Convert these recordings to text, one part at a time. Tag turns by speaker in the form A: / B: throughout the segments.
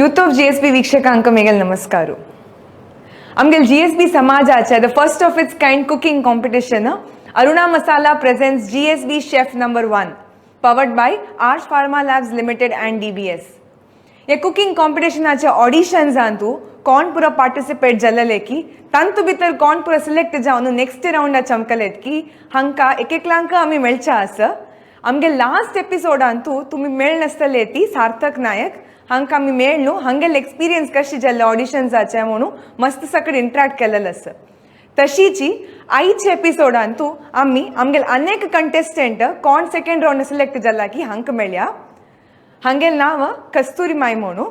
A: Youth of GSB ವೀಕ್ಷಕಾಂಕ ಮೇಗಲ್ ನಮಸ್ಕಾರ. आमगेल GSB समाजाचे the first of its kind cooking competition Aruna Masala presents GSB chef number 1 powered by Aarsh pharma labs limited and DBS. हे cooking कॉम्पिटिशनाचे ऑडिशन्सांतू कोण पुरो participate जाल्ले की तांतू भितर कोण पुरो सिलेक्ट जावन नेक्स्ट रावंडा चमकलेत की हांकां एक एकलांक आमी मेळच्या आसा. आमगे लास्ट एपिसोडांतू तुमी मेळ नासतले ती सार्थक नायक हांकां आमी मेळ न्हू, हांगेले एक्सपिरियन्स कशी जाल्ले ऑडिशन्साचे म्हणून मस्त सकट इंट्रॅक्ट केलेलें आसा. तशीची आयच्या एपिसोडांतू आमी आमगेले अनेक कंटेस्टंट कोण सेकंड रावंड सिलेक्ट जाला की हांकां मेळया. हांगेल नांव कस्तुरी माय म्हणू.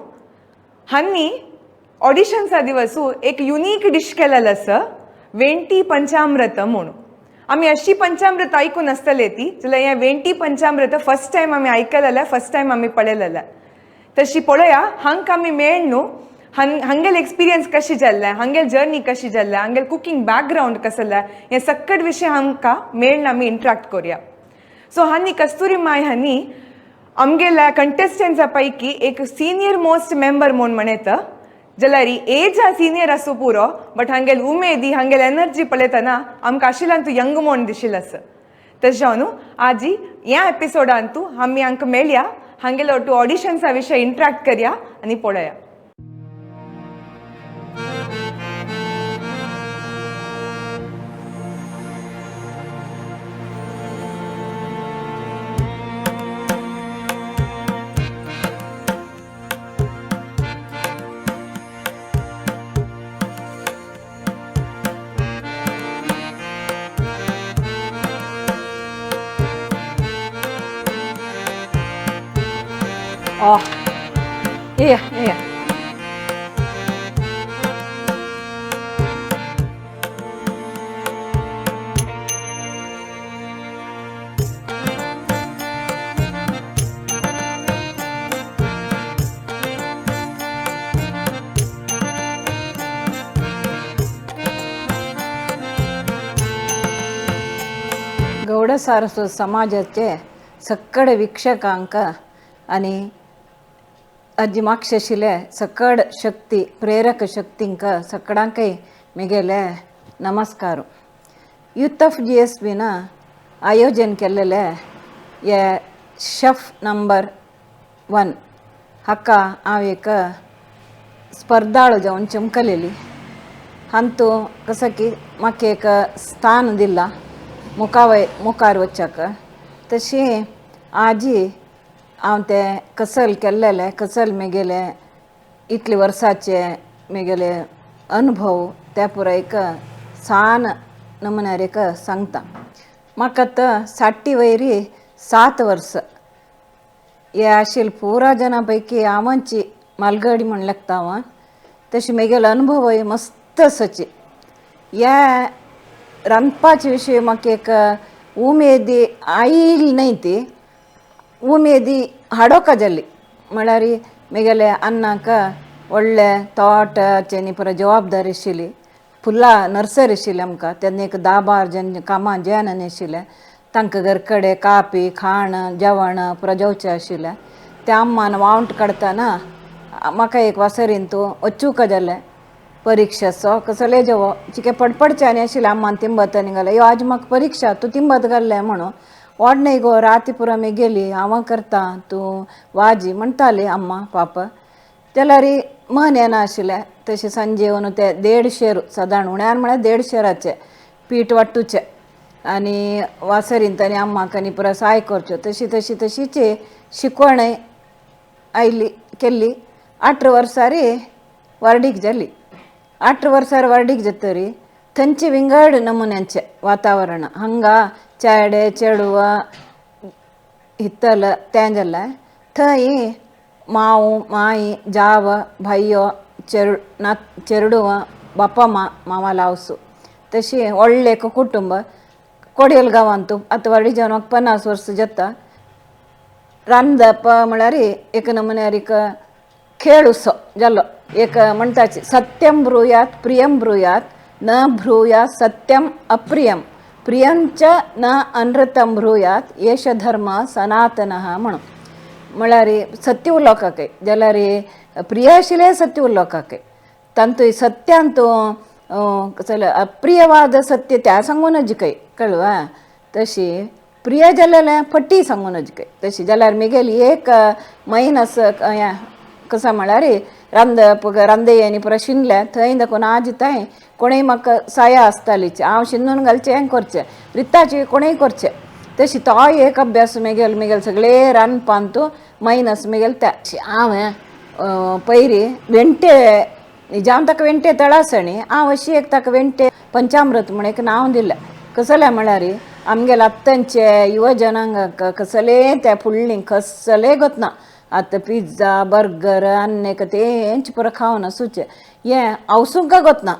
A: हांनी ऑडिशन्सा दिवसू एक युनीक डीश केलेलं आसा, वेंटी पंचामृत म्हणून. आमी अशी पंचामृत आयकून आसतले ती, जाल्यार हें वेंटी पंचामृत फर्स्ट टायम आमी आयकलेलें, फर्स्ट टायम आमी पळयलेलें. तशी पळोवया, हांकां आमी मेळ न्हू, हांगेल एक्सपिरियन्स कशी जाल्लें, हांगेल जर्नी कशी जाल्लें, हांगेल कुकींग बॅकग्रावंड कसलें, हें सक्कट विशय आमकां मेळ्ळ आमी इंट्रॅक्ट करुया. सो हांनी कस्तुरी माय हांनी आमगेल्या कंटेस्टंट्सा पैकी एक सिनियर मोस्ट मेंबर म्हूण म्हणयता, जाल्यार एज हा सिनियर आसूं पुरो, बट हांगेल उमेदी, हांगेल एनर्जी पळयतना आमकां आशिल्ल्यान तूं यंग म्हूण दिशिल्लें आसा. तशें जावन आजी ह्या एपिसोडान तूं आमी हांकां मेळया, हांगेलो टू ऑडिशन्सा विशय इंट्रॅक्ट करया आनी पळोवया.
B: Oh, iya. Gowda Saraswat समाजाचे सक्कड वीक्षकांक आनी अज्जी मागशेशिले सकड शक्ती प्रेरक शक्तींक सकडांकय मिगेले नमस्कार. यूथ ऑफ जीएसबीन आयोजन केल्लेले हे शेफ नंबर 1 हाका हांव एक स्पर्धाळू जावन चमकलेली. हांतू कसं की म्हाका एक स्थान दिलां मुखावय मुखार वचच्याक. तशी आजी हांव तें कसल केल्लेलें, कसल मेगेले इतले वर्साचे मेगेले अनुभव त्या पुराय एक सान नमुन्यार एक सांगता. म्हाका आतां 60 वयरी 7 वर्सां हे आशिल्ले पुरा जाणां पैकी हांवची मालगडी म्हण लागता हांव. तशें मेगेलो अनुभवय मस्त आसाची. ह्या रांदपाचे विशय म्हाका एक उमेदी आयली न्हय, ती उमेदी हाडोका जाली. म्हळ्यार मेगेले अन्नाक व्हडले तोटाचे आनी पुरो जबाबदारी आशिल्ली, फुलां नर्सरी आशिल्ली आमकां. तेन्ना एक 10-12 जण कामां जेन आशिल्लें, तांकां घर कडेन कापी खाण जेवण पुरो जेवचें आशिल्लें. त्या अम्मान वावंट काडटना म्हाका एक वासरीन तूं वचूंक जालें परिक्षाचो कसले जेवो चिके पडपडचें आनी आशिल्लें. अम्मान तिंबत आनी घालें, यो आज म्हाका परिक्षा तूं तिंबत घाल्लें म्हणून वाडणे गो राती पुरो आमी गेली, हांव करता तूं वाजी म्हणटाली अम्मा पापा. जाल्यार मन येना आशिल्लें. तशें सांजे येवन ते 1.5 शेर सादारण उण्यान म्हळ्यार 1.5 शेराचें पीठ वांटूचें आनी वासरींत आनी अम्माक आनी पुरो साय करच्यो. तशी तशी तशीच शिकवणय आयली केल्ली. 18 वर्सां वार्डीक जाली. 18 वर्सां वार्डीक जातरी थंयचे विंगड नमुन्यांचें वातावरण, हांगा चेडे चेडवा हित्तल तें जालें. थंय माव माई जाव भाययो ना चेडवा बापा मा मामा लावसू तशी व्हडलें एक कुटुंब कोडयल गांवांत. आतां वाडी जावन म्हाका 50 वर्सां जाता. रांदप म्हळ्यार एक नमुन्यार एक खेळ असो जालो. एक म्हणटाची सत्यम ब्रुयात प्रियम ब्रुयात न ब्रूयात सत्यम अप्रियम प्रियंच न अनृतम ब्रूयात येश धर्म सनातनः म्हणून. म्हळ्यार सत्य उलोवपाक जाल्यार प्रिय आशिल्लें सत्य उलोवपाक तांतू सत्यांतू चल अप्रियवाद सत्य त्या सांगू नज काय कळवा तशी प्रिय जालेलें फटी सांगू नज काय तशी जाल्यार मिगेली एक मैनस कसा म्हळ्यार रांदप रांदे आनी पुरो शिनलें थंय दाखोवन आज थंय कोणूय म्हाका साया आसतालीच हांव शिनून घालचें हें करचें रित्ताचें कोणूय करचें तशी तोय एक अभ्यास मेगेल मेगेल सगळे रांदपांतू मैनस मेगेल त्या हांवें पयरी वेंटे निजाम ताका वेंटे तळासणी हांव अशी एक ताका वेंटे पंचामृत म्हण एक नांव दिलें. कसलें म्हळ्यार आमगेले आत्तांचे युव जनांगाक कसले त्या फुडलीं कसले गोतना आतां पिझ्झा बर्गर आन्नेक तेंच पुरो खावन आसूचें हें हांवसुंका गोतना.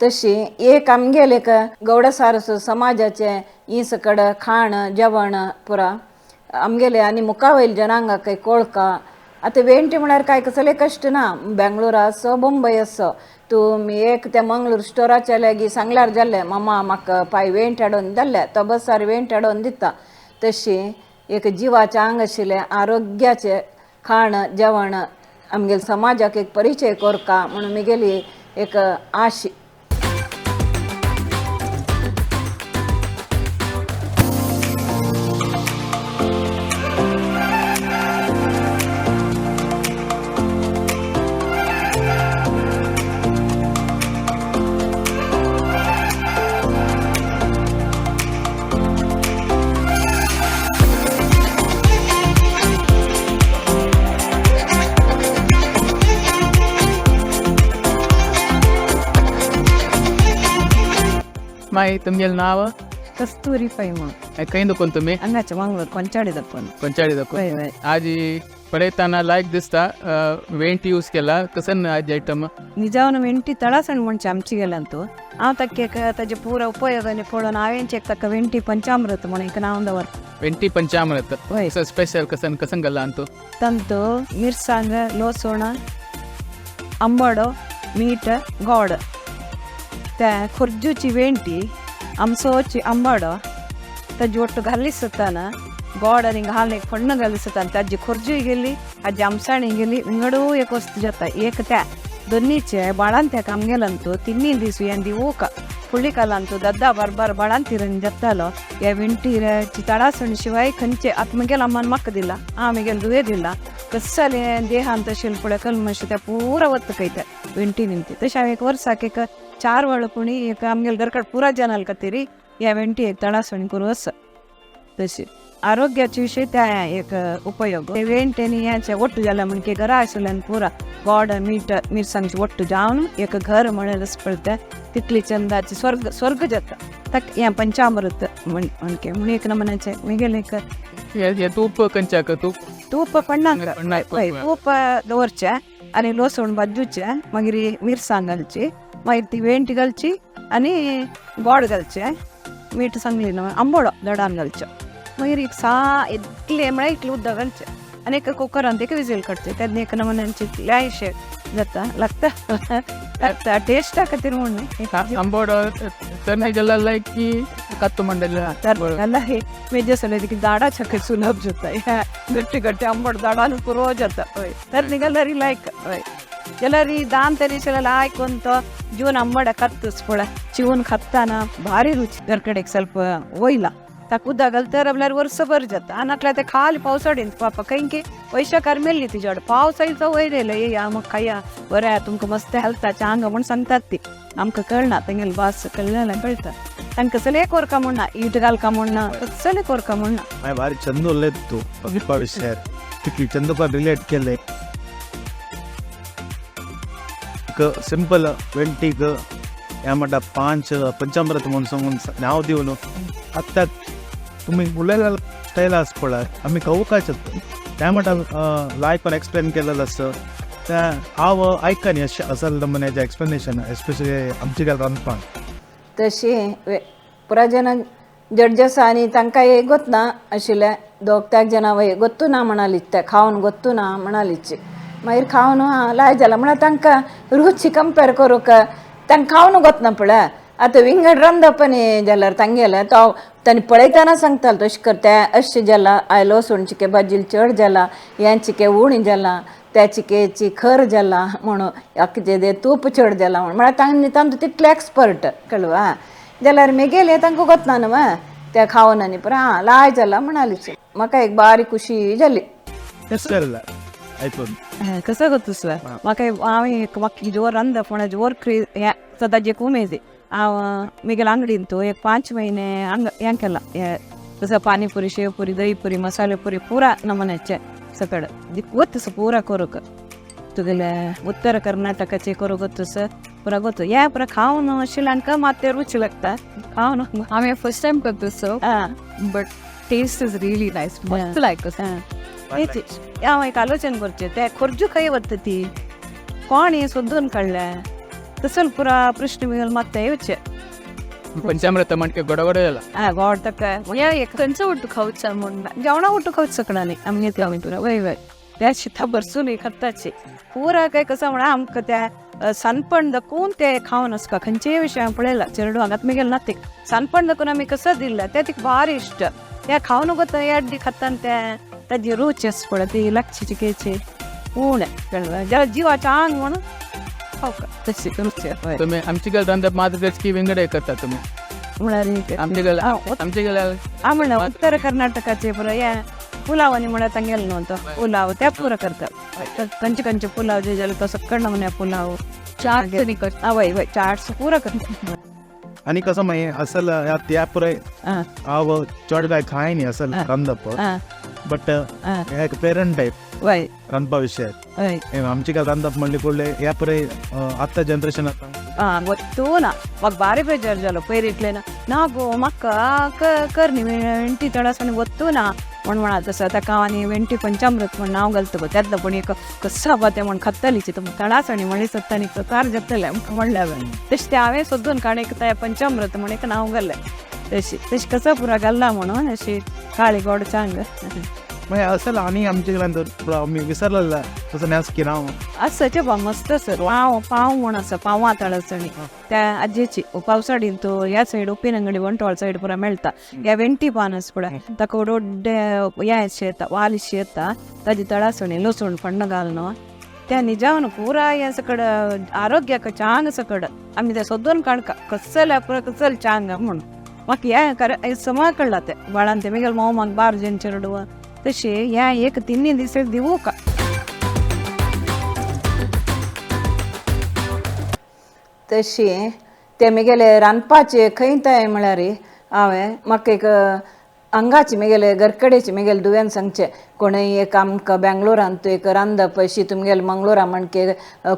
B: तशी एक आमगेले एक गौड सारस्वत समाजाचें ही सकड खाण जेवण पुरा आमगेले आनी मुखावयल जनांगाक कोळका. आतां वेंटे म्हळ्यार काय कसले कश्ट ना, बेंगलोर आसो बोंबय आसो तूं एक त्या मंगळूर स्टोराच्या लागीं सांगल्यार जालें मामा म्हाका पांय वेंट हाडून जालें तो बसार वेंट हाडून दिता. तशी एक जिवाचें आंग आशिल्लें आरोग्याचें खाण जेवण आमगेले समाजाक एक परिचय कोरका म्हणून म्हगेली एक आश.
C: माई तुमगेल नाव
B: कस्तुरी पै म्हणून
C: खंय दोकोन तुमी
B: हांगाचे मंगळूर कोंचाडी दाखोवन
C: कोंचाडी दाखोवन.
B: वय वय
C: आजी पळयताना लायक दिसता वेंट यूज केला कसन आजी आयटम
B: निजावन वेंटी तळासण म्हणचे आमची गेल्यान तूं हांव ताका एक ताजे पुरो उपयोग आनी पळोवन हांवें एक ताका वेंटी पंचामृत म्हणून एक नांव दवर.
C: वेंटी पंचामृत
B: वय.
C: स्पेशल कसन कसन गल्ला अंतू
B: ತಂತು ಮಿರ್ಸಾಂಗ ಲೋಸೋಣ ಅಂಬಾಡೋ ಮೀಟ ಗೋಡ್ ते खुर्जूची वेंटी आमसोची अंबाडो ताजी ಒಟ್ಟು घालिसताನ गोड आनी घाल एक फण्ण घालिसतान ताजी खुर्जूय गेली आजी आमसाणी गेली विंगडू एक वस्तू जाता एक त्या दोन्हीचे बाळांत्याक आमगेलंतू तिन्ही दीस यांदी ऊक फुडली दद्दा बारबार बाळांतिरन जातालो या विंटीर चिताळासण शिवाय खंयचे आतां म्हगेल अम्मान म्हाका दिला हांव म्हगेल दुयें दिला कसले देहांत शिल्पळे कल्मश त्या पुरा वत्त कयता वेंटी निमती. तशें हांवें एक वर्साक एक 4 वेळ पुणी एक आमगेले घरकड पुरा जनाल खातीर ह्या वेंटी एक तळासणी करून आसा. तशी आरोग्याचे विशय त्या एक उपयोग वेंट आनी हेचे ಒಟ್ಟು जाल्या म्हणके घरा आशिल्ल्यान पुरा गोड मीठ मिरसांगचे ಒಟ್ಟು जावन एक घर म्हणल्यार पळता तितली चंदाची स्वर्ग स्वर्ग जाता ताका हें पंचामृत म्हणके म्हणून एक नमनाचें म्हगेलें एक.
C: हे तूप खंयच्याक तूप
B: तूप पण्णाक हय तूप दवरचें आनी लसण भाजूचें मागीर मिरसांग घालची मागीर ती वेंटी घालची आनी गोड घालचें मीठ सांगली न्हू आंबोडो दडान घालचो मागीर एक सा इतलें म्हळ्यार इतलें उदक घालचें आनी एक कुकरान एक विजील काडचें तेन्ना एक नमुन्याची इतलें जाता लागता लागता टेस्टा खातीर म्हणून
C: आंबोडो तर नाही जाला लायक की कत्तू मंडल
B: तर हे मेजे सले की दाडा छके सुलभ जाता गट्टी गट्टी आंबट दाडान पुरो जाता हय तर निघाल्यार लायक हय जाल्यार दान तरी लायक ಜೀವನ ಅಂಬಡ ಕತ್ತಿಸ್ ಪೊಳ ಚಿವನ್ ಖತ್ತಾನ ಭಾರಿ ರುಚಿ ಕಡೆಗೆ ಸ್ವಲ್ಪ ಒಯ್ಲ ತಕ್ಕುದಾಗಲ್ತಾರ ಅವ್ಲಾರ ವರ್ಷ ಬರ್ जाता आनाकला ते खाली पावसाडीन पापा कंके वैशाखार मेल्ली तिच्या पावस आयलो वयर ये आमकां खाया बरें तुमकां मस्त हेल्थाचें आंग म्हूण सांगतात ती आमकां कळना तेंगेले भास कळना कळटा तांकां कसलें कोरका म्हणना it घालका म्हणना कसलें कोरका म्हणना.
D: हांवें भारी चंद उलयत तूं पप्पा विशयार तितली चंदपा रिलेट केले एक सिंपल वेंटीक ह्या म्हणटा 5 पंचामृत म्हणून सांगून नांव दिवन आत्ताक तुमी उलयला स्टायल आसा पळय आमी कवकाच त्या म्हणटा लायक पण एक्सप्लेन केलेलं आसा त्या हांव आयकनी अशें असल नमुन्याचें एक्सप्लेनेशन एस्पेशली आमचे गेले रांदपाक.
B: तशी पुरा जनां जड्जस आनी तांकां एक गोतना आशिल्लें दोग त्याग जाणां वय गोत्तू ना म्हणालीच ते खावन गोत्तू ना म्हणालीच मागीर खावन लाय जाला म्हळ्यार तांकां रुची कंपेर करूंक तांकां खावन गोतना पळय आतां विंगड रांदपनी जाल्यार तांगेलें तो तांणी पळयतना सांगतालो तशें कर तें अशें जाला आयलो लसूण चिके भाजील चड जाला हें चिके उणी जाला त्या चिकेची खर जाला म्हणून अकचे तूप चड जाला म्हणून म्हळ्यार तांणी तांचो तितले एक्सपर्ट कळवा जाल्यार मेगेले तांकां गोतना न्हू त्या खावन आनी पुरो आं लाय जाला म्हणालीच म्हाका एक बारीक खुशी जाली.
D: आयकून
E: कसं गो तुसं म्हाका हांवें म्हाका जोर रांदप म्हणल्यार जोर क्रेज हें सदांच एक उमेद. हांव म्हगेल्या अंगडीन तूं एक 5 महिने हंग हें केलां कसं पानीपुरी शेवपुरी दहीपुरी मसालेपुरी पुरा नमुन्याचे सकड ಗೊತ್ತು ಪೂರ ಕೊರಕ तुगेले उत्तर कर्नाटकाचे करूं ಗೊತ್ತು पुरा ಗೊತ್ತು या पुरा खावन श्रीलंका माते रुची लागता खावन.
F: हांवें फर्स्ट टायम करता so but taste is really nice, मस्त लायक.
E: हांव एक आलोचन करचें ते खोर्जू खंय वता ती कोण हें सोदून काडलें तसल पुरा प्रश्न मिगल मात्ते येवचे.
C: पंचामृत म्हणके गोड गोड जाला.
E: आं गोड ताका
F: एक खंयचो उट्टू खावचा म्हूण
E: जेवणा उठू खावच शकना न्ही आमगे ते आमी पुरा वय वय त्या शिता भरसून खाताची पुरा काय कसं म्हणा आमकां त्या सनपण दाखोवन ते खावन आसका खंयचेय विशय हांव पळयला चेरडू हांगात मेगेल ना ते सनपण दाखोवन आमी कसं दिल्लें तें तिका भारी इश्ट त्या खावन गोता एड्डी खाता ते ताजी रूच आसा पळय ती लागची चिकेची उणें कळ्ळें जाल्यार जिवाचें आंग म्हणून खावका तशी रुची हय.
C: तुम्ही आमची गल रांदप मात्र की विंगड करता तुम्ही
E: म्हळ्यार
C: आमचे गल आमचे गल
E: हांव म्हणल्यार उत्तर कर्नाटकाचे पुरो हे पुलाव आनी म्हळ्यार तांगेलो न्हू तो पुलाव ते पुरो करता खंयचे खंयचे पुलाव जे जाल्यार तो सकळ नमुन्या पुलाव
F: चाट तरी करता.
E: आं वय वय चाट्स पुरो करता.
D: आनी कसं मागीर असल त्या पुराय हांव चड काय खाय न्ही असल रांदप बट हे एक पेरंट टायप
E: वय
D: रांदपा विशय
E: वय
D: आमची काय रांदप म्हणले पडले ह्या पुराय आतां जनरेशन आतां
E: आं गोत्तू ना म्हाका बारी बेजार जालो पयर इतलें ना ना गो म्हाका कर न्ही वेंटी तळास आनी गोत्तू ना म्हण म्हणा तसं ताका आनी वेंटी पंचामृत म्हण नांव घालता गो त्यातलं पण एक कसं बा तें म्हण खात्तलीची तो तळासणी म्हणली सत्ता आनी कार जातलें आमकां म्हणलें हांवें तशें तें हांवें सोदून काण एक त्या पंचामृत म्हण एक नांव घालें तशी तशें कसं पुरा घाल्ला म्हणून अशी काळी गोड चांग.
D: मागीर असल आनी आमचे कडेन आमी विसरलें तसो न्यास की हांव
E: आसाचे बा मस्त आसा पाव पाव म्हण आसा पावां तळसणी त्या आजयेची पावसाडीन तो ह्या सायड उप्पिनंगडी बंटवाळ सायड पुरा मेळटा ह्या वेंटी पान आसा पळय ताका डोड्डे हें येता वालिशी येता ताजी तळासणी लसूण फण्ण घालून त्या निजावन पुरा हें सकड आरोग्याक चांग सकड आमी ते सोदून काडका कसले पुरा कसले चांग म्हणून म्हाका हें खरें समा कळ्ळा तें बाळान तें मेगेले माव म्हाका बार जेन चेरडू तशें हें एक तिन्ही दीस दिवूं का.
B: तशी ते म्हगेले रांदपाचे खंय तय म्हळ्यार हांवें म्हाका एक हांगाची म्हगेले घरकडेची म्हगेले दुव्यान सांगचें कोणूय एक आमकां बेंगलोरांत एक रांदप अशी तुमगेले मंगळुरा म्हणके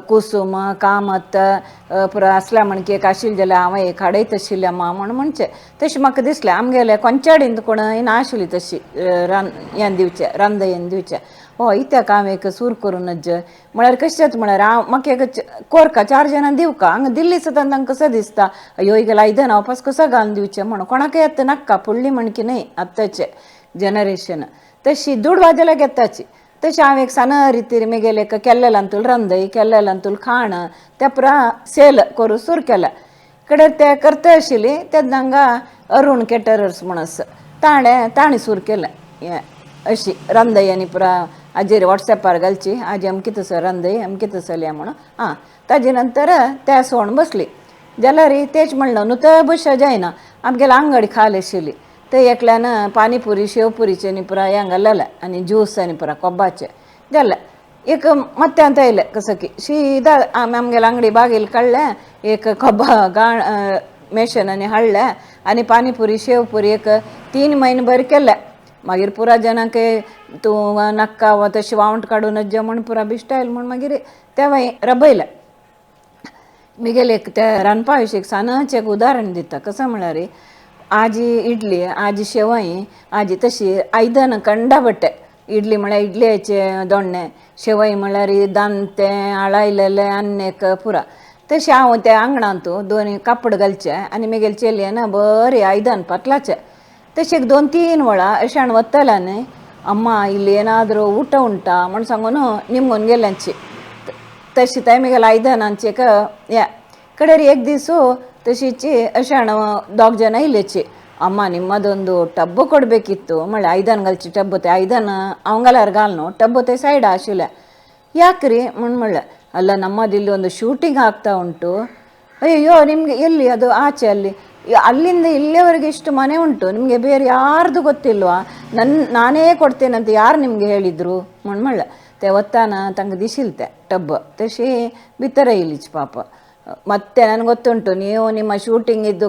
B: कुसूम कामत पुरो आसल्या म्हणके एक आशिल्लें जाल्यार हांव एक हाडयत आशिल्लें मा म्हण म्हणचें तशें म्हाका दिसलें आमगेले कोंचाडीन कोणूय नाशिल्ली तशी रान हें दिवचें रांद हें दिवचें हय इत्याक हांव एक सूर करून नज्ज म्हळ्यार कशें जाता म्हळ्यार हांव म्हाका एक कोरका 4 जाणां दिवका हांगा दिल्ली सदां तांकां कसो दिसता अयो हिगेले आयदन हांव कसो घालून दिवचें म्हणून कोणाकय आतां नाका फुडली म्हणकी न्हय आतांचें जनरेशन तशी दुडवा जाल्यार घेताची तशें हांव एक सान रितीर म्हगेलें एक केल्लेलांतूल रांदय केल्लेलांतूल खाण त्या पुरा सेल करूं सुरू केलें कडेन ते करता आशिल्ली तेन्ना हांगा अरुण केटरर्स म्हूण आसा ताणें ताणें सूर केलें हें अशी रांदय आनी पुरा हाजेर वॉट्सॅपार घालची आजी अमकी तसो रांदय अमकी तसो म्हणून आं ताजे नंतर त्या सोण बसली जाल्यार तेच म्हणलं न्हू तर बशा जायना आमगेले आंगडी खाल आशिल्ली ते एकल्यान पानीपुरी शेवपुरीचे आनी पुरा हें घाललेलें आनी ज्यूस आनी पुरा कोब्बाचें जालें एक मत्यांत आयलें कसं की शिदा आमी आमगेले आंगडी बागेल काडलें एक कोब्बा गाण मेशन आनी हाडलें आनी पानीपुरी शेवपुरी एक 3 म्हयने बरें केलें. मागीर पुरा जाणांक तूं नाक्का वा तशें वावंट काडून नज्ज म्हूण पुरा बिश्टायल म्हूण मागीर तें मागीर रबयलें. म्हगेलें एक त्या रांदपा विशीं एक सानचें एक उदाहरण दिता कसो म्हळ्यार आजी इडली आजी शेवई आजी तशी आयदनां कंडा बट्टे इडली म्हळ्यार इडलेचे दोण्णे शेवई म्हळ्यार दांतें आळायलेलें आन्नेक पुरा तशें हांव त्या आंगणांत 2 कापड घालचें आनी म्हगेले चेलयेन बरें आयदन पातलाचें तशें एक 2-3 वेळा अशें हाण वतलें न्ही अम्मा इल्ली ಏನಾದರೂ ಊಟ ಉಂಟಾ म्हण सांगून निमगून गेल्यांची तशी ते म्हगेल्या आयदनांची एक हें कडेर एक दीस ತಶೀಚಿ ಅಶಾಣ ದೋಗ್ ಜನ ಇಲ್ಲೇಚಿ ಅಮ್ಮ ನಿಮ್ಮದೊಂದು ಟಬ್ಬು ಕೊಡಬೇಕಿತ್ತು ಮಳೆ ಐದನ್ ಗಲ್ಚಿ ಟಬ್ಬತೆ ಐದನ್ ಅವಂಗಲಾರ ಗಾಲ್ನು ಟಬ್ಬತೆ ಸೈಡ್ ಆಶಿಲೆ ಯಾಕ್ರಿ ಮಣ್ಮಳ್ಳೆ ಅಲ್ಲ ನಮ್ಮದಿಲ್ಲಿ ಒಂದು ಶೂಟಿಂಗ್ ಆಗ್ತಾ ಉಂಟು. ಅಯ್ಯೋ ನಿಮಗೆ ಎಲ್ಲಿ ಅದು ಆಚೆ ಅಲ್ಲಿ ಅಲ್ಲಿಂದ ಇಲ್ಲಿಯವರೆಗೆ ಇಷ್ಟು ಮನೆ ಉಂಟು, ನಿಮಗೆ ಬೇರೆ ಯಾರ್ದು ಗೊತ್ತಿಲ್ವಾ, ನಾನೇ ಕೊಡ್ತೇನಂತ ಯಾರು ನಿಮಗೆ ಹೇಳಿದರು ಮಣ್ಮಳ್ಳೆ ತೆ ಒತ್ತಾನ ತಂಗ ದಿಶಿಲ್ತೆ ಟಬ್ ತಶಿ ಬಿತ್ತರ ಇಲ್ಲಿಚ್ ಪಾಪ. ಮತ್ತೆ ನನಗೆ ಗೊತ್ತುಂಟು ನೀವು ನಿಮ್ಮ ಶೂಟಿಂಗ್ ಇದ್ದು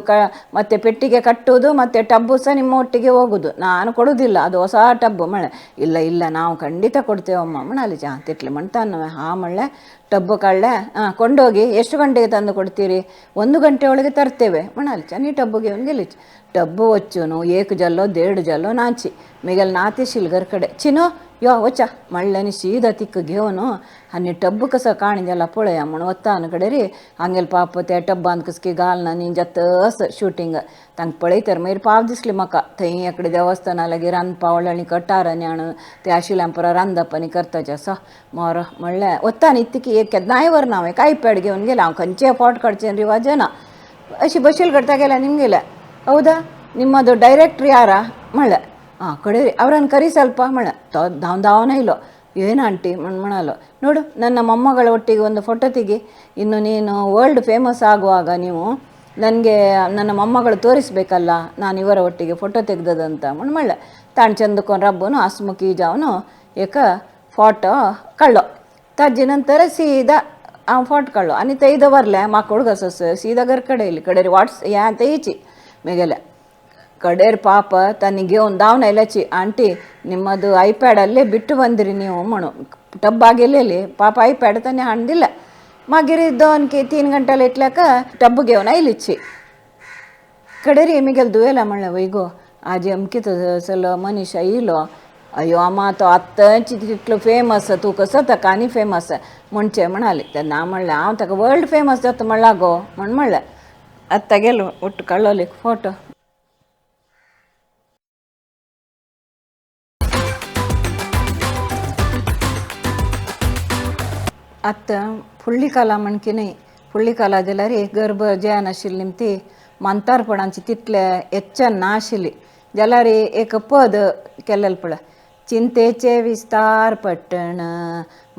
B: ಮತ್ತೆ ಪೆಟ್ಟಿಗೆ ಕಟ್ಟುವುದು ಮತ್ತು ಟಬ್ಬು ಸಹ ನಿಮ್ಮ ಒಟ್ಟಿಗೆ ಹೋಗುದು, ನಾನು ಕೊಡುವುದಿಲ್ಲ ಅದು ಹೊಸ ಟಬ್ಬು ಮಳೆ. ಇಲ್ಲ ಇಲ್ಲ ನಾವು ಖಂಡಿತ ಕೊಡ್ತೇವಮ್ಮ ಮಣಾಲಿ ಚಾ ತಿಟ್ಲಿ ಮಣ್ತಾನ ಹಾ ಮಳ್ಳೆ ಟಬ್ಬು ಕಳ್ಳೆ ಹಾಂ ಕೊಂಡೋಗಿ ಎಷ್ಟು ಗಂಟೆಗೆ ತಂದು ಕೊಡ್ತೀರಿ, 1 ಗಂಟೆ ಒಳಗೆ ತರ್ತೇವೆ ಮಣಾಲಿ ಚಾ ನೀ ಟಬ್ಬುಗೆ ಗೆಲ್ಲಿಚ್ ಟಬ್ಬು ಒಚ್ಚುನು ಏಕ ಜಲ್ಲೋ ದೇಡು ಜಲ್ಲೋ ನಾಚಿ ಮಿಗಲ್ ನಾತಿ ಶಿಲ್ಗರ್ ಕಡೆ ಚಿನೋ ಯೋ ಒಚ್ಚ ಮಳ್ಳನಿ ಸೀದಾ ತಿಕ್ಕ ಘೇವನು ಹನ್ನಿ ಟಬ್ಬು ಕಸ ಕಾಣಿದೆಲ್ಲ ಪೊಳೆಯ ಮಣ ಒತ್ತಾನ ಕಡೆ ರೀ ಹಂಗೆಲ್ ಪಾಪ ते टब्बान कसकी घालना नी जातस शूटिंग तांकां पळयतर मागीर पाव दिसली म्हाका थंय एकडे देवस्थाना लागीं रांदपा व्हडली कटार आनी हाणून ते आशिल्ल्यान पुरो रांदप आनी करताचे आसा मोर म्हणल्यार वता न्ही तिकी एक केन्नाय व्हरना हांव एक आयपॅड घेवन गेलें, हांव खंयचे फोट काडचे रिवाज ना अशी बशील करता गेल्या ನಿಮಗೆಲ್ಲ ಹೌದಾ ನಿಮ್ಮದು ಡೈರೆಕ್ಟ್ರ್ ಯಾರಾ म्हणलं ಹಾಂ ಕಡೆ ಅವರನ್ನು ಕರಿ ಸ್ವಲ್ಪ म्हणलं ಧಾವ್ ಧಾವನ ಇಲ್ಲೋ ಏನು ಆಂಟಿ ಮಣ್ಮಣಲ್ಲೋ ನೋಡು ನನ್ನ ಮೊಮ್ಮಗಳ ಒಟ್ಟಿಗೆ ಒಂದು ಫೋಟೋ ತೆಗಿ, ಇನ್ನು ನೀನು ವರ್ಲ್ಡ್ ಫೇಮಸ್ ಆಗುವಾಗ ನೀವು ನನಗೆ ನನ್ನ ಮೊಮ್ಮಗಳು ತೋರಿಸ್ಬೇಕಲ್ಲ ನಾನು ಇವರ ಒಟ್ಟಿಗೆ ಫೋಟೋ ತೆಗ್ದದಂತ ಮಣ್ಮಳ್ಳ ತಾಣ್ ಚಂದಕ್ಕೊಂಡು ರಬ್ಬನು ಹಸ್ಮುಖಿ ಜಾವನು ಏಕ ಫೋಟೋ ಕಳ್ಳೋ ತಜ್ಜಿ ನಂತರ ಸೀದಾ ಆ ಫೋಟೋ ಕಳ್ಳೋ आणि ते वरले म्हाका घसस सीधा घर कडेर येयली कडेर वाट्स या तेची मेगेले ಕಡೇರ್ ಪಾಪ ತನಿಗೆ ಒಂದು ದಾವನ ಇಲ್ಲಚಿ ಆಂಟಿ ನಿಮ್ಮದು ಐಪ್ಯಾಡಲ್ಲೇ ಬಿಟ್ಟು ಬಂದಿರಿ ನೀವು ಮಣು ಟಬ್ಬಾಗೆಲ್ಲಿ ಪಾಪ ಐಪ್ಯಾಡ್ ತಾನೆ ಹಂಡಿಲ್ಲ मागीर 2 की 3 ಗಂಟೆಲ್ಲ ಇಟ್ಲಾಕ ಟಬ್ಬು घेवन आयलीची कडेर मिगेल दुयेला म्हणलें वय गो आजी अमकी थंयसरलो मनीस येयलो अयो आमा तो आत्तांच तितलो फेमस तूं कसो ताका आनी फेमस म्हणचें म्हणाली तेन्ना हांव म्हणलें हांव ताका वर्ल्ड फेमस जाता म्हणला गो म्हण म्हणलें आतां गेलो ಒಟ್ಟು ಕಳ್ಳೋಲಿ ಫೋಟೋ. आतां फुडली कला म्हणकी न्हय, फुडली कला जाल्यार गर्भ जेवण आशिल्ली निमती मांतारपणाची तितले हेच्च्यान ना आशिल्ली जाल्यार एक पद केल्लें पळय, चिंतेचे विस्तार पट्टण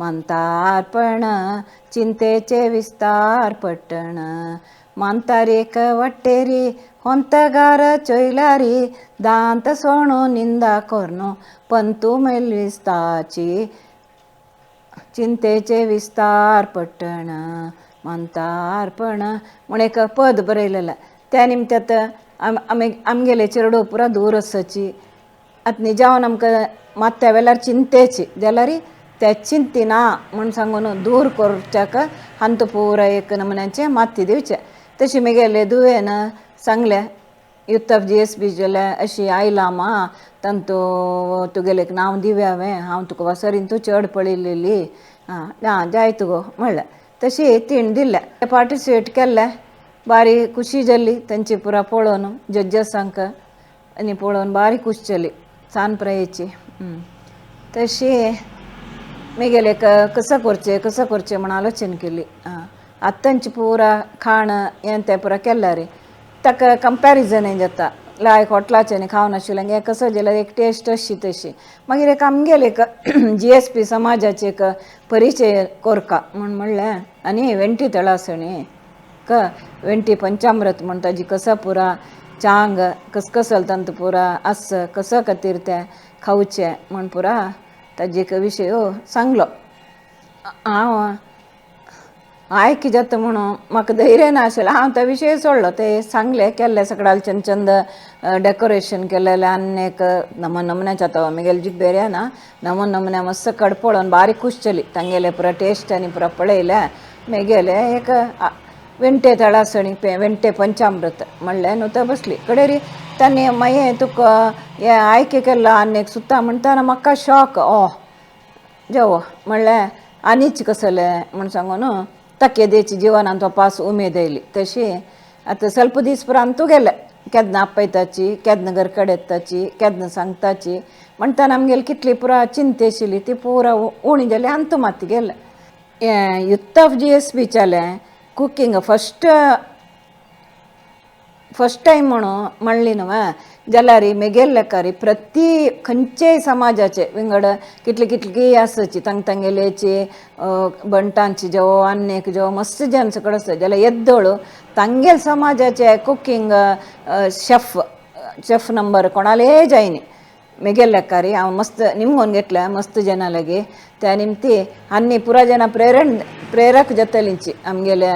B: मांतारपण चिंतेचे विस्तार पट्टण मांतार एक वट्टेरी ಹೊಂತಗಾರ ಚೊಯ್ಲಾರಿ ದಾಂತ ಸೋಣು ನಿಂದ ಕೊರ್ನು ಪಂತು मेलविस्ताची चिंतेचे विस्तार पट्टण मंतार्पण म्हूण एक पद बरयलेलें. त्या निमत्यात आमी आमगेले चेडू पुरा दूर आसाची आतां निजावन आमकां मात्या वेल्यार चिंतेची जाल्यार त्या चिंती ना म्हूण सांगून दूर करच्याक हांतू पुरा एक नमुन्याचें माती दिवचें. तशी म्हगेले दुयेन सांगलें युथ ऑफ GSB जाल्यार अशी आयला मा तांतू तुगेलें एक नांव दिवया हांवें हांव तुका वसरीन तूं चड पळयलेली आं आं जाय तुगो म्हणलें. तशी तिणें दिलें पार्टिसिपेट केल्लें बारी खुशी जाली तांची पुरा पळोवन जज्जसांक आनी पळोवन बारी खुश जाली सान प्रायेची. तशी म्हगेलें कसो करचें कसो करचें म्हण आलोचन केली. आं आतां तांची पुरा खाण हें तें पुरा केल्यार रे ताका कंपॅरिजन जाता लायक हॉटलाचें खावन आशिल्लें हें कसो जाल्यार एक टेस्ट अशी तशी. मागीर एक आमगेलें एक GSP समाजाचें एक परिचय कोरका म्हूण म्हणलें आनी वेंटी तळासणी क वेंटी पंचामृत म्हण ताजी कसो पुरा चांग कसकसल तांतू पुरा आस कसो खातीर तें खावचें म्हूण पुरा ताजे एक विशय सांगलो. हांव आयक जाता म्हणून म्हाका धैर्य नाशिल्लें हांव तो विशय सोडलो. ते सांगलें केल्लें सगळ्याक चंद चंद डेकोरेशन केलेलें आनी एक नमन नमुन्याचे आतां म्हगेले जिब्बेर ना नमन नमुन्या मस्त कड पळोवन बारीक खूश जाली तांगेलें पुरा टेस्ट आनी पुरा पळयलें म्हगेलें एक वेंटे तळासणी वेंटे पंचामृत म्हणलें न्हू थंय बसली कडेर तांणी मागीर तुका हें आयके केलां आनी एक सुद्दां म्हणटा म्हाका शॉक ओ जेवो म्हणलें आनीच कसलें म्हूण सांगून ताकेदेची जिवनान तो पास उमेद येयली. तशी आतां ಸ್ವಲ್ಪ दीस पुरा अंतू गेले केन्ना आपयताची केन्ना घर कडेन येताची केन्ना सांगताची म्हणटाना आमगेली कितली पुरा चिंते आशिल्ली ती पुरा उणी जाली अंतू मात गेले. युथ ऑफ GSBच्यालें कुकींग फस्ट फर्स्ट टायम म्हणून म्हणली न्हू जाल्यार मेगेल लेखारी प्रति खंयचेय समाजाचे विंगड कितली कितली आसाची तांग तांगेल्याची बंटांची जेव आन्नेक जेव मस्त जन सगळं आसता जाल्यार येद्दोळ तांगेल समाजाचे कुकींग शेफ शेफ नंबर कोणालेय जायनी मेगेल लेखारी हांव मस्त निमगोन घेतल्या मस्त जना लागी त्या निमती आनी पुरा जना प्रेरक जातलींची आमगेल्या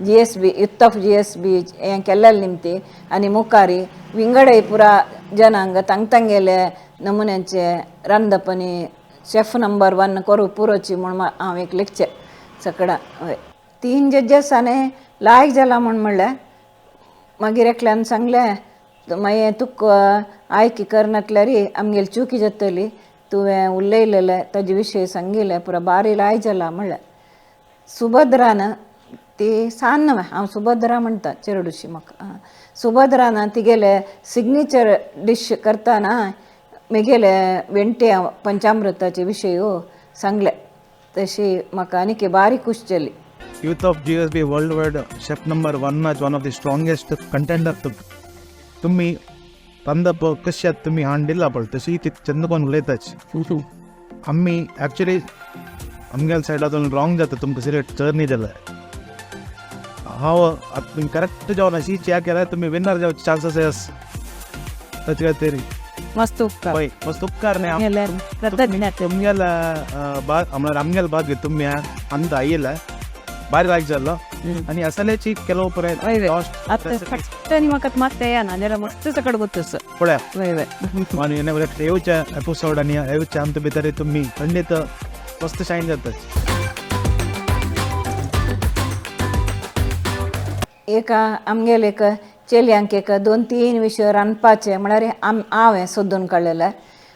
B: G S B youth of G S B हें केल्लेले निमती आनी मुखारी विंगडय पुरा जनांग तांग तांगेले नमुन्यांचे रांदप आनी शेफ नंबर 1 करूं पुरोची म्हूण हांव एक लेखचें सगळ्या. हय 3 जजेसांनी लायक जाला म्हूण म्हणलें. मागीर एकल्यान सांगलें मागीर तुका आयकी करनातल्यार आमगेली चुकी जातली तुवें उलयलेलें ताजे विशय सांगिल्लें पुरा बारी लाय जाला म्हणलें. सुभद्रान ती सान न्हय हांव सुभद्रा म्हणटा चेरडुशी म्हाका. सुभद्रान तिगेले सिग्नेचर डीश करतना मेगेले वेंटे पंचामृताचे विशय सांगले तशी म्हाका आनीक बारी खूश जाली.
D: Youth of G S B world wide chef number 1 one of the strongest contender. तुम्ही रांदप कशात तुम्ही हांडिल्ला पळय तशी ती चंद कोण उलयताच. आमी ॲक्च्युली आमगेल्या सायडातून रॉंग जाता तुमकां सिलेक्ट चड जाल्यार हांव आतां तुमी करेक्ट जावन अशी चॅक केल्यार तुमी विनर जावचे चान्सीस आस ताचे खातीर
E: मस्त उपकार.
D: पळय मस्त उपकार न्ही तुमगेल्या म्हळ्यार आमगेल्या भाग्य तुमी अंत आयिल्ले बारी लायक जाल्लो आनी असल्याची ಕೆಲವು
E: आतां म्हाका मात येना जाल्यार मस्त सकट गोत्तस
D: पळया
E: वय वय.
D: आनी येवच्या एपिसोड आनी येवच्या आमच्या भितर तुमी खंडीत मस्त शायन जाता.
B: एक आमगेले एक चेलयांक एक 2-3 विशय रांदपाचे म्हळ्यार हांवें सोदून काडलेलें.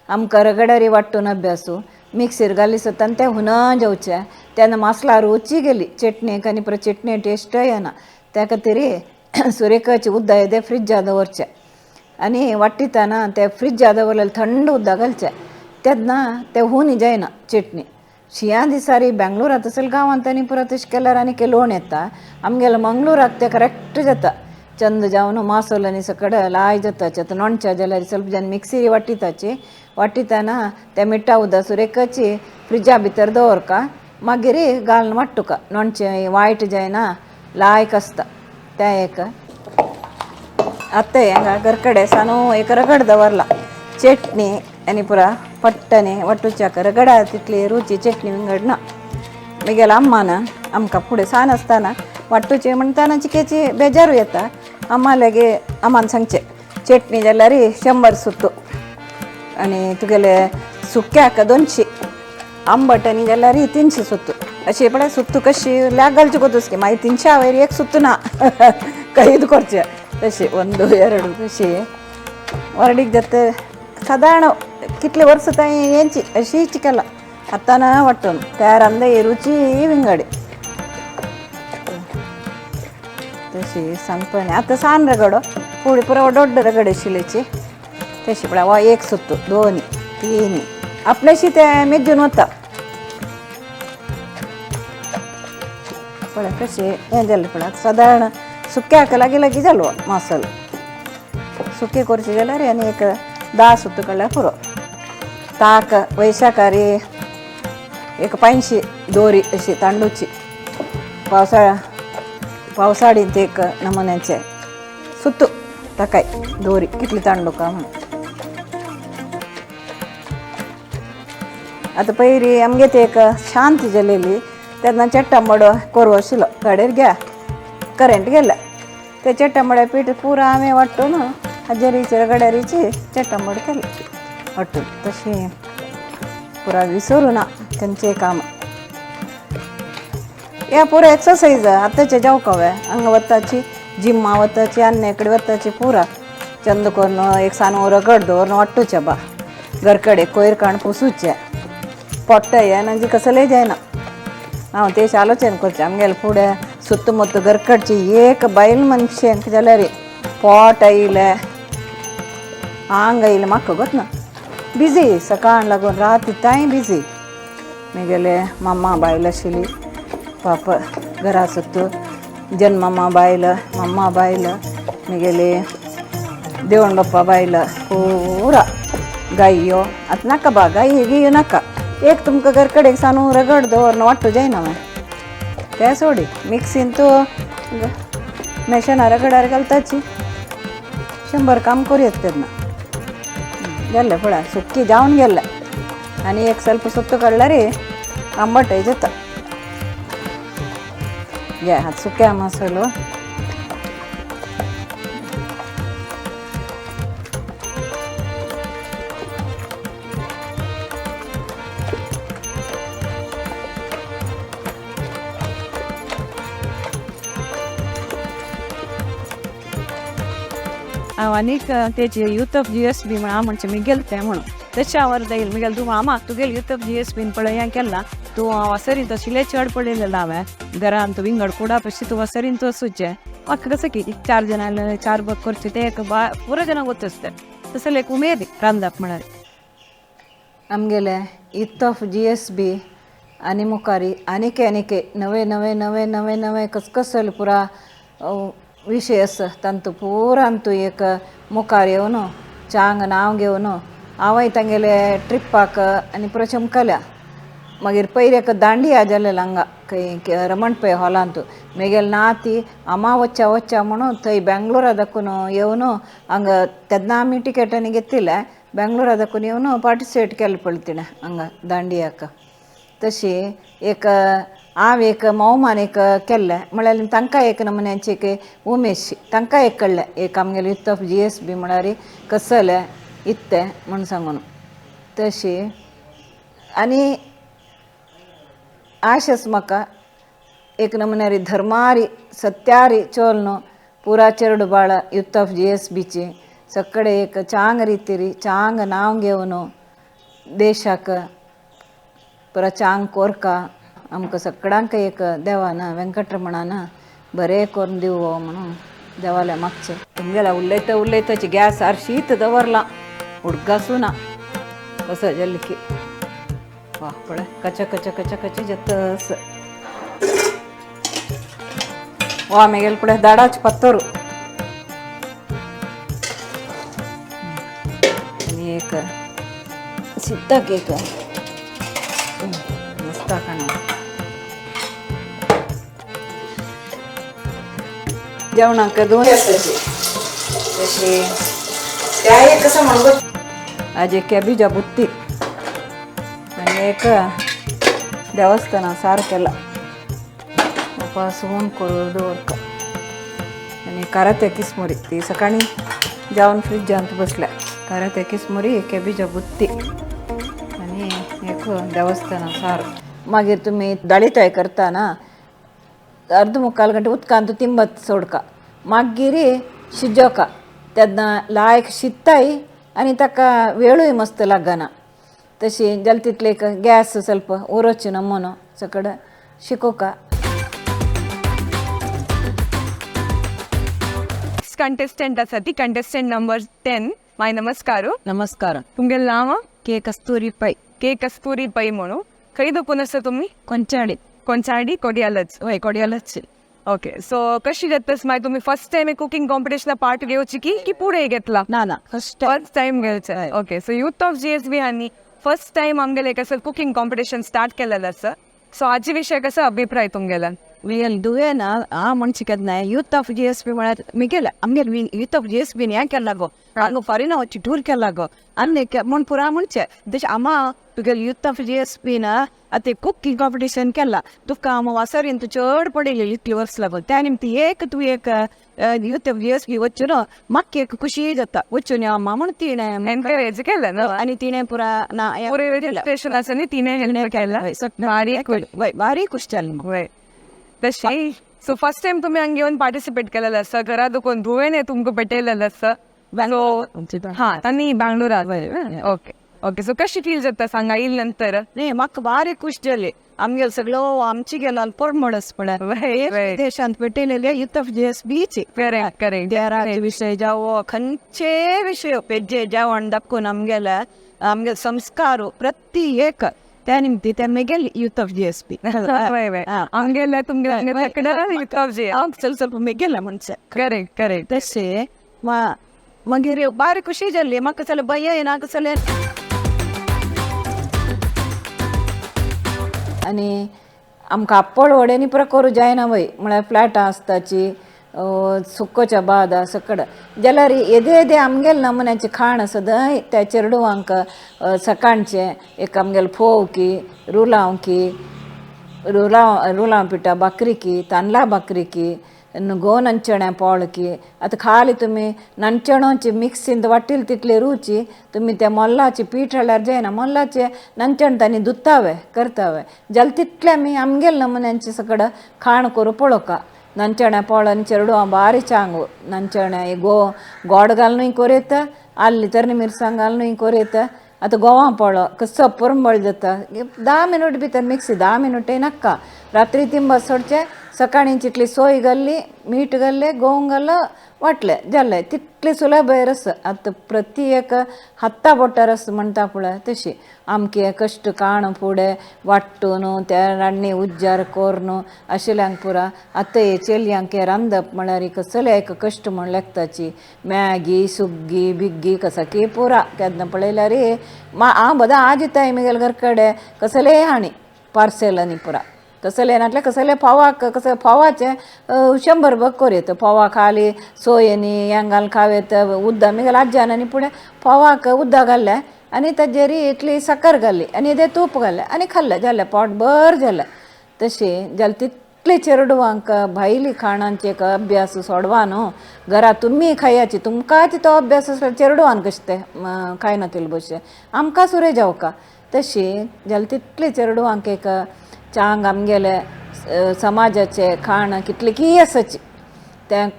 B: आमकां रगडारी वांटून अभ्यासू मिक्सीर घाली सतान तें हुना जेवचें तेन्ना मासला रुची गेली चटणीक आनी परत चटणी टेस्टय येना. त्या खातीर सुरेकाचे उदक येदें फ्रिज्जा दवरचें आनी वांटिताना तें फ्रिज्जा दवरलेलें थंड उदक घालचें तेन्ना तें हुनी जायना चटणी. शिंया दिसारी बेंगलोरांत असेल गांवांत आनी पुरा तशें केल्यार आनी लोण येता. आमगेल्या मंगळूराक तें करेक्ट जाता चंद जावन मासोल आनी सकड लाय जाता. आतां नोणच्या जाल्यार ಸ್ವಲ್ಪ जन मिक्सी वाटिताची वाटिताना ते मिठा उदक सुरेकाची फ्रिजा भितर दवरका मागीर घालून वाट्टुका नोणचें वायट जायना लायक आसता तें एक. आतां हें घरकडे सानू एक रगड दवरला चटणी आनी पुरा पट्टने वाटुच्याक रगडा तितली रुची चटणी विंगड ना. मागीर अम्मान आमकां फुडें सान आसतना वाटुचें म्हणटाना चिकेची बेजारू येता. अम्मा लागी अम्मान सांगचें चटणी जाल्यार 100 सुत्तू आनी तुगेले सुक्याक 200 आंबट आनी जाल्यार 300 सुत्तू अशी पळय सुत्तू कशी ल्याग घालची कोतूस की मागीर 300 वयर एक सुत्तू ना कैद करचें तशी 1 2 तशी वरडीक जाता सादारण कितले वर्स तांय हेंची अशीच केला आतां ना वांटून तयार आमदां रुची विंगडी तशी सांगपा. आतां सान रगडो फुडें पुरो दोड्ड रगड आशिल्ल्याची तशी पळय वा 1 सुत्तू 2 3 आपल्याशी तें मेजून वता पळय कशें हें जालें पळय. सादारण सुक्याक लागीं लागीं जालो मासल सुकें करचें जाल्यार आनी एक 10 सुत्तू काडल्यार पुरो. ताक वैशाखारी एक 500 दोरी अशी तांडूची पावसाळींत एक नमुन्याचें सुत्तू ताकाय दोरी कितली तांडुका म्हणून. आतां पयरी आमगे ते एक शांत जालेली तेन्ना चेट्टांबडो कोरवो आशिल्लो गाडयेर घ्या करेंट गेल्या ते चेट्टांबड्या पीठ पुरा हांवें वांटून हाजेरीची रगड्यारीची चेट्टांबड केलें वांटून तशें पुरा विसरूं ना तेंचें काम. या पुरा एक्सरसाइज आतांचे जावंक हांवें हांगा वताची जिम्मा वताची आन्ने कडेन वताची पुरा चंद करून एक सानो रगड दवरून वांटूचें बा घरकडे कोयर काण पुसूचें पोट्ट येना जी कसलें जायना. हांव तेश आलोचन करचें आमगेलें फुडें सुत्त मुत्त घरकडची एक बायल मनशेंक जाल्यार पोट आयलें आंग आयलें म्हाका गोत ना बिजी सकाळ लागून रात तांय बिजी. मागीर मम्मा बायल आशिल्ली पाप घरा सुत्त जन्ममा बायल मम्मा बायल मिगेले देवण बाप्पा बायला पुरा गायो आतां नाका बा गाई गियो नाका एक तुमकां घर कडेक सानू रगड दवर वांटू जायना मागीर ते सोडी मिक्सीन तो मेशना रगडार घालताची 100 काम करूं येता तेन्ना. गेल्ले पळय सुकी जावन गेल्ले आनी एक ಸ್ವಲ್ಪ सुत्तो काडल्यार आंबटय जाता. घे आतां सुक्या मसालो
E: हांव आनीक तेजी यूथ ऑफ GSB म्हण हांव म्हणचें मिगेल तें म्हणून तशें हांव अर्द येयल मिगेल तूं मामा तुगेल यूथ ऑफ GSB पळय हें केलां तूं वसरीन तशिलें चड पळयलेलें हांवें घरान तूं विंगड कुडा पशी तूं वसरीन तूं वचूचें म्हाका कसं की 4 जाणां आयले 4 बक करचें तें एक पुरो जाणां वचत तें तसलें एक उमेद रांदप म्हळ्यार.
B: आमगेले यूथ ऑफ GSB आनी मुखारी आनीक आनीक नवे नवे नवे नवे नवे कसकसल पुरा विशय आसा तांतू पुरा तूं एक मुखार येवन चांग नांव घेवन हांवय तांगेले ट्रिपाक आनी पुरो चमकल्या. मागीर पयर एक दांडिया जालेलो हांगा खंय रमण पै हॉलांत मेगेल नाती आमा वच्चा वच्चा म्हणून थंय बेंगलोरा दाखून येवन हांगा तेन्ना आमी टिकेट आनी घेतिल्ले बेंगलोरा दाखून येवन पार्टिसिपेट केलें पळय तिणें हांगा दांडियाक. तशी एक हांव एक मोवमान एक केल्लें म्हळ्यार तांकां एक नमुन्याची एक उमेश तांकां एक कळ्ळें एक आमगेले यूथ ऑफ GSB म्हळ्यार कसलें इत्तें म्हूण सांगून. तशी आनी आश आसा म्हाका एक नमुन्यारी धर्मारी सत्यारी चोल पुरा चेरडू बाळ यूथ ऑफ GSBची सगळे एक चांग रितीरी चांग नांव घेवन देशाक पुरा चांग कोरका आमकां सगळ्यांक एक देवान वेंकटरमणान बरें करून दिवो म्हणून देवाले मागचें. तुमगेला उलयता उलयताची गॅस शीत दवरलां उडगासूं ना कसो जालें की वा पळय कच कच कच कच जाता. वा मेगेल पळय दाडाच पत्तोर आनी एक शिताक एक मस्त खाणा जेवणाक दोन आसाची तशी त्या एक कसं म्हणून आज एक कॅबेजा बुत्ती आनी एक देवस्थाना सार केला उपास होऊन करून दवरता. आनी कारात्या किसमुरी ती सकाळी जावन फ्रिजांत बसल्या कारात्या किसमुरी कॅबेजा बुत्ती आनी एक देवस्थाना सार. मागीर तुमी दाळी करता ना अर्द मुक्काल गंटे उदकांत तिंबत सोडका मागीर शिजोवका तेन्ना लायक शिजताय आनी ताका वेळूय मस्त लागना. तशी जाल्यार तितले एक गॅस ಸ್ವಲ್ಪ उरोची नमुनो सगळें शिकोवका.
A: कंटेस्टंट आसा ती कंटेस्टंट नंबर 10. माय नमस्कार.
E: नमस्कार.
A: तुमगेलें नांव?
E: के कस्तुरी पै.
A: के कस्तुरी पै म्हणून खंय दोकून आसा तुमी?
E: कोंचाडी.
A: कोंचाडी कोडियालच.
E: वय कोडियालच.
A: ओके सो कशी जाता मागीर तुमी फर्स्ट टायम कुकिंग कॉम्पिटिशना पार्ट घेवची की की पुढे घेतला?
E: ना ना फर्स्ट
A: फर्स्ट टायम घेवचें. Okay so youth of GSB हांणी फर्स्ट टायम आमगेले एक असं कुकिंग कॉम्पिटिशन स्टार्ट केलेलं आसा. सो हाजे विशय कसो अभिप्राय तुमगेला?
E: मिगेल दुवेन आ म्हणचे केन्ना यूथ ऑफ GSB म्हळ्यार मिगेल आमगेल यूथ ऑफ GSB हें केला गो हांगा फॉरेना वचची टूर केला गो आनी म्हूण पुरा म्हणचें तशें आमा तुगेल यूथ ऑफ GSB ना आतां कुकिंग कॉम्पिटिशन केला तुका आम वासरीन तूं चड पडिल्ली इतली वर्स लागून त्या निमती एक तूं एक यूथ ऑफ GSB वचून न्हू म्हाका एक खुशी जाता वचून आमा म्हण तिणें
A: एनकरेज केलं ना
E: आनी तिणें पुरा ना
A: पुरे रजिस्ट्रेशन आसा न्ही तिणें हेल्प केला बारीक.
E: बारीक खुश जालें.
A: वय तशें सो फर्स्ट टायम तुमी हांगा येवन पार्टिसिपेट केलेलं आसा घरा दुकोन धुवेन तुमकां भेटयलेलं आसा. सो हां तांणी बँगलोरात. ओके ओके सो कशी फील जाता सांगा येयल नंतर?
E: न्ही म्हाका बारीक खुश जाली आमगेलो सगळो आमची गेलो परमळस पळय देशांत पेटयलेले यूथ ऑफ GSBची.
A: Correct correct.
E: देराचे विशय जावो खंयचे विशय पेजे जेवण दाखोवन आमगेले आमगेले संस्कार प्रति एक त्या निमती त्या मेगेल यूथ ऑफ GSB.
F: वय वय आमगेले तुमगे youth of G
E: चल ಸ್ವಲ್ಪ मेगेला म्हणचे.
F: Correct correct.
E: तशें मागीर बारी खुशी जाल्ली म्हाका जाल्यार भंय येना कसलें.
B: आनी आमकां आप्पळ वड्यांनी पुरो करूं जायना वय म्हळ्यार फ्लॅटां आसताची सुकोच्या बाद सकड जाल्यार येदे येदे आमगेले नमुन्याचें खाण सदांय त्या चेडवांक सकाळचें एक आमगेले फोव की रुलांव की रुलांव पिठा भाकरी की तांदळा भाकरी की गो नंचण्या पोळ की आतां खाली तुमी नंचणोची मिक्सींत वाटील तितली रुची तुमी त्या मोल्लाची पीठ हाडल्यार जायना मोल्लाचें नंचण तांणी दुत्तावे करतावे जाल्यार तितलें आमी आमगेले नमुन्यांचें सगळें खाण करूं पळोवका. नंचण्या पोळ आनी चेडवां बारी चांगू नंचण्या गो गोड घालनूय कोरयता आल्ली तरणी मिरसांग घालनूय कोरयता. आतां गोवा पोळो कसो पुरंबळ जाता 10 मिनट भितर मिक्सी 10 मिनटय नाका रात्री तिंबा सोडचें सकाळीं तितली सोय घाल्ली मीठ घाल्लें गोंव घालो वाटलें जालें तितलें सुलभ रस. आतां प्रति एक हाता बोटार रस म्हणटा पळय तशी आमके कश्ट काण फुडें वाट्टून त्या रान्नी उज्जार करून आशिल्ल्यांक पुरा. आतां हे चेलयांक रांदप म्हळ्यार कसलें एक कश्ट म्हण लागताची मॅगी सुग्गी बिग्गी कसाकी पुरा केन्ना पळयल्यार हांव बदां आज येताय म्हगेले घर कडेन कसलेय हाणी पार्सेल आनी पुरा कसलें नासल्यार कसलें फोवाक कसलें फोवाचें 100 बग कोरयता फोवा खाली सोय आनी हें घालून खावयता उद्दां म्हगेल्या आज्यान आनी फुडें फोवाक उद्दां घाल्लें आनी ताजेर इतली साकर घाली आनी तें तूप घालें आनी खाल्लें जालें पोट भर जालें. तशें जाल्यार तितले चेडवांक भायली खाणांचे एक अभ्यास सोडवा न्हू घरा तुमी खायाची तुमकांच तो अभ्यास आसल्यार चेडवान कशें तें खायना तितले भशेन आमकां सुरें जावका. तशें जाल्यार तितले चेडवांक एक चांग आमगेले समाजाचे खाण कितले की आसाची तें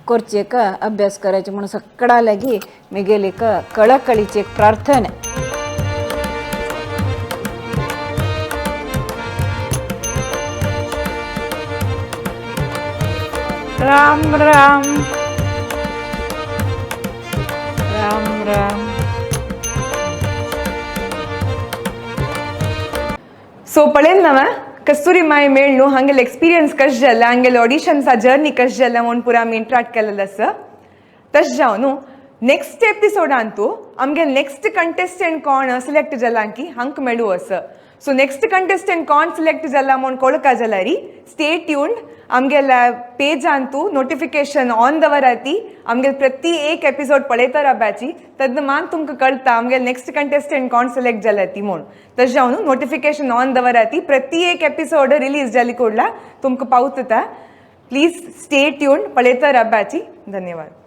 B: करचें एक अभ्यास करायचे म्हणून सगळ्या लागीं म्हगेली एक कळकळीची एक प्रार्थना.
F: राम राम राम राम.
A: सो पळयन ना कस्तुरी माय मेळ न्हू हांगेले एक्सपिरियन्स कशें जालें हांगेले ऑडिशन्सा जर्नी कशें जालें म्हूण पुरा आमी इंट्राक्ट केलेलें आसा. तशें जावन न्हू नेक्स्ट एपिसोडान तूं आमगे नेक्स्ट कंटेस्टंट कोण सिलेक्ट जाला की हांकां मेळूं आसा. सो नेक्स्ट कंटेस्टंट कोण सिलेक्ट जाला म्हूण कळका जाल्यार स्टे ट्यून्ड आमगेल्या पेजान तूं नोटिफिकेशन ऑन दवराती आमगेले प्रति एक एपिसोड पळयता रावपाची तेन्ना मान तुमकां कळटा आमगेले नेक्स्ट कंटेस्टंट कोण सिलेक्ट जाला ती म्हूण. तशें जावन न्हू नोटिफिकेशन ऑन दवराती प्रति एक एपिसोड रिलीज जाली कोडला तुमकां पावता. प्लीज स्टे ट्यून्ड पळयता रावपाची. धन्यवाद.